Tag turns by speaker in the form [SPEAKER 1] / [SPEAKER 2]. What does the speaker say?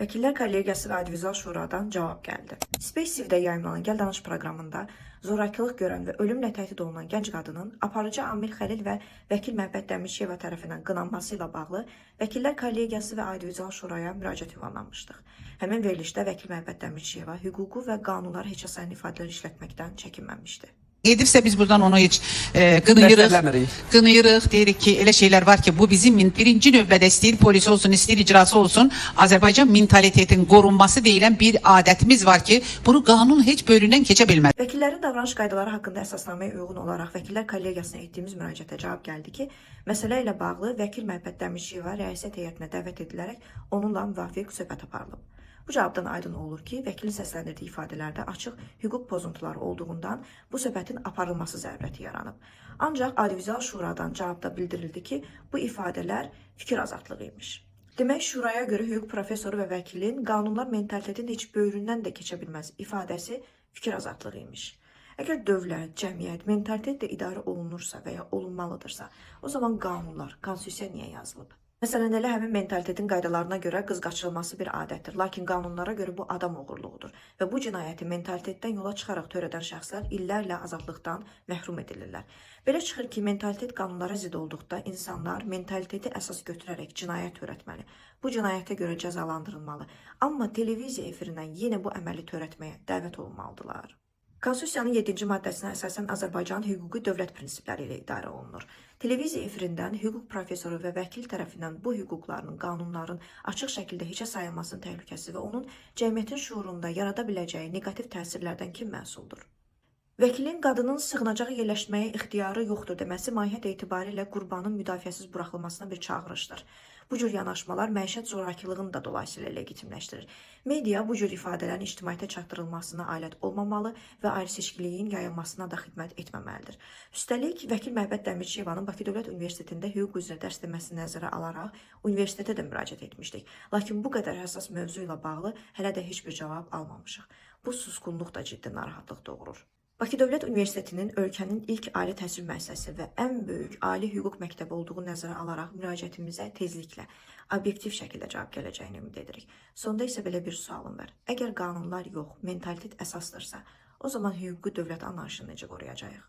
[SPEAKER 1] Vəkillər Kollegiyası və Audiovizual Şuradan cavab gəldi. Space TV-də yayımlanan Gəl Danış proqramında zorakılıq görən və ölümlə təhdid olunan gənc qadının aparıcı Amil Xəlil və vəkil Məhəbbət Dəmirçiyeva tərəfindən qınanması ilə bağlı Vəkillər Kollegiyası və Audiovizual Şuraya müraciət ünvanlamışdıq. Həmin verilişdə vəkil Məhəbbət Dəmirçiyeva hüququ və qanunları heç sayan ifadələr işlətməkdən çəkinməmişdi.
[SPEAKER 2] Edibsə biz buradan onu heç qınayırıq.
[SPEAKER 3] Dəstəkləmirik.
[SPEAKER 2] Qınayırıq, deyirik ki, elə şeylər var ki, bu bizim birinci növbədə istəyir polis olsun, istəyir icrası olsun, Azərbaycan mentalitetin qorunması deyilən bir adətimiz var ki, bunu qanun heç bölündən keçə bilməz.
[SPEAKER 1] Vəkillərin davranış qaydaları haqqında əsasnaməyə uyğun olaraq Vəkillər Kollegiyasına etdiyimiz müraciətə cavab gəldi ki, məsələ ilə bağlı vəkil Məhəbbət Dəmirçiyeva rəisət heyətinə dəvət edilərək onunla müvafiq söhbət aparılıb. Bu cavabdan aydın olur ki, vəkilin səsləndirdiyi ifadələrdə açıq hüquq pozuntuları olduğundan bu söhbətin aparılması zərurəti yaranıb. Ancaq Audiovizual Şuradan cavabda bildirildi ki, bu ifadələr fikir azadlığı imiş. Demək, şuraya görə hüquq professoru və vəkilin qanunlar mentalitetin heç böyründən də keçə bilməz ifadəsi fikir azadlığı imiş. Əgər dövlət, cəmiyyət mentalitetlə idarə olunursa və ya olunmalıdırsa, o zaman qanunlar, konstitusiya niyə yazılıb? Məsələn, elə həmin mentalitetin qaydalarına görə qız qaçırılması bir adətdir, lakin qanunlara görə bu adam oğurluğudur və bu cinayəti mentalitetdən yola çıxaraq törədən şəxslər illərlə azadlıqdan məhrum edilirlər. Belə çıxır ki, mentalitet qanunlara zidd olduqda insanlar mentaliteti əsas götürərək cinayət törətməli. Bu cinayətə görə cəzalandırılmalı. Amma televiziya efirindən yenə bu əməli törətməyə dəvət olunmalıdırlar. Konstitusiyanın 7-ci maddəsinə əsasən Azərbaycan hüquqi dövlət prinsipləri ilə idarə olunur. Televiziya efirindən hüquq professoru və vəkil tərəfindən bu hüquqların, qanunların açıq şəkildə heçə sayılmasının təhlükəsi və onun cəmiyyətin şüurunda yarada biləcəyi neqativ təsirlərdən kim məsuldur? Vəkilin qadının sığınacağa yerləşməyə ixtiyarı yoxdur deməsi mahiyyət etibarilə qurbanın müdafiəsiz buraxılmasına bir çağırışdır. Bu cür yanaşmalar məişət zorakılığını da dolayısıyla legitimləşdirir. Media bu cür ifadələrin ictimaiyyətə çatdırılmasına alət olmamalı və ayrı-seçkiliyin yayılmasına da xidmət etməməlidir. Üstəlik, vəkil Məhəbbət Dəmirçiyevanın Bakı Dövlət Universitetində hüquq üzrə dərs deməsini nəzərə alaraq universitetə də müraciət etmişdik. Lakin bu qədər həssas mövzu ilə bağlı hələ də heç bir cavab almamışıq. Bu susqunluq da ciddi narahatlıq doğurur. Bakı Dövlət Universitetinin ölkənin ilk ali təhsil müəssisəsi və ən böyük ali hüquq məktəbi olduğunu nəzərə alaraq müraciətimizə tezliklə, obyektiv şəkildə cavab gələcəyini ümid edirik. Sonda isə belə bir sualım var. Əgər qanunlar yox, mentalitet əsasdırsa, o zaman hüquqi dövlət anlayışını necə qoruyacağıq?